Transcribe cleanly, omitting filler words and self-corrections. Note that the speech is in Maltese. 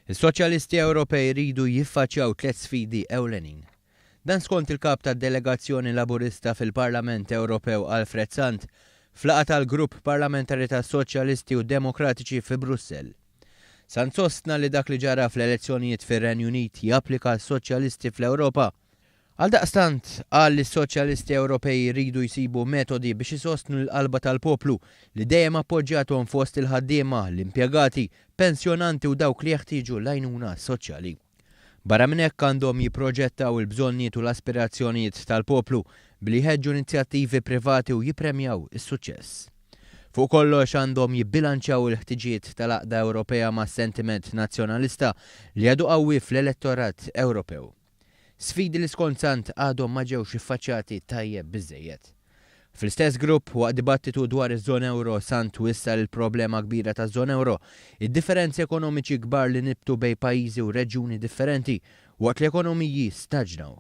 Is-Soċjalisti Ewropej jridu jiffaċċjaw tliet sfidi ewlenin. Dan skont il-Kap tad-Delegazzjoni Laburista fil-Parlament Ewropew Alfred Sant f'laqgħa tal-Grupp Parlamentari tas-Soċjalisti u Demokratiċi fi Brussell. Sant sostna li dak li ġara fl-elezzjonijiet fir-Renju Unit japplika għas-Soċjalisti fl-Ewropa. Għaldaqstant, qal li s-Soċjalisti Ewropej jridu jsibu metodi biex isostnu l-qalba tal-poplu li dejjem appoġġjathom fost il-ħaddiema, l-impjegati, pensjonanti u dawk li jeħtieġu l-għajnuna soċjali. Barra minn hekk għandhom jipproġettaw il-bżonnijiet u l-aspirazzjonijiet tal-poplu billi jħeġġu inizjattivi privati u jippremjaw is-suċċess. Fuq kollox għandhom jibbilanċjaw il-ħtiġijiet tal-għaqda Ewropea mas-sentiment nazzjonalista li għadu qawwi fl-elettorat Ewropew. Sfidi li skont Sant għadhom ma ġewx iffaċċjati tajjeb biżżejjed. Fl-istess grupp, waqt dibattitu dwar iż-żona ewro, Sant wissa li l-problema kbira taż-żona ewro hi d-differenzi ekonomiċi kbar li nibtu bejn pajjiżi u reġjuni differenti waqt li ekonomiji staġnaw.